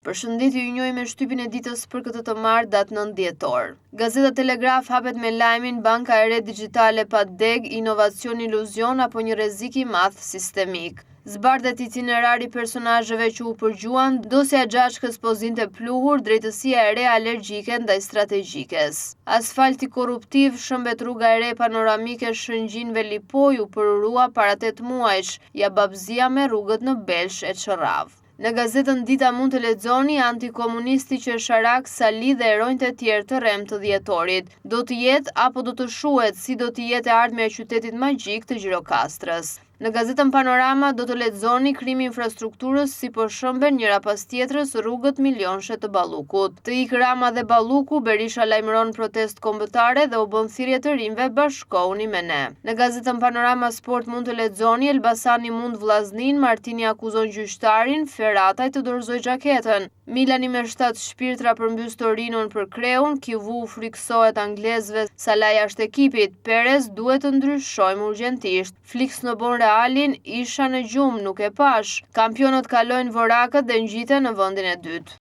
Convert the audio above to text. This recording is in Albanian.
Përshëndetje, ju njohim me shtypin e ditës për këtë të martë, datë 9 dhjetor. Gazeta Telegraf hapet me lajmin Banka e re digjitale pa degë, inovacion iluzion apo një rrezik i madh sistemik. Zbardhet itinerari i personazheve që u përgjuan, dosja e Xhaçkës po zinte pluhur, drejtësia e re alergjike ndaj strategjikes. Asfalti korruptiv, shembet rruga e re panoramike Shëngjin-Velipojë u përurua para 8 muajsh, ja babëzia me rrugët në Belsh e Çërravë. Në gazetën Dita mund të lexoni antikomunisti qesharak Sali dhe heronjtë e tjerë të rremë të dhjetorit. Do të jetë apo do të shuhet, si do të jetë e ardhmja e qytetit magjik të Gjirokastrës. Në gazetën Panorama do të lexoni krimi i infrastrukturës si po shemben njëra pas tjetrës rrugët milionshe të Ballukut. Të ikë Rama dhe Balluku, Berisha lajmëron protestë kombëtare dhe u bën thirrje të rinjve bashkohuni me ne. Në gazetën Panorama Sport mund të lexoni Elbasani mund Vllazninë, Martini akuzon gjyqtarin, Ferataj të dorëzojë xhaketën. Milani me 7 shpirtra përmbys Torinon për kreun, Kivu u frikësohet anglezëve, Salah jashtë ekipit, Perez duhet të ndryshojmë urgjentisht. Flick snobon Realin, isha në gjumë, nuk e pashë. Kampionët kalojnë vorakët dhe ngjiten në vendin e dytë.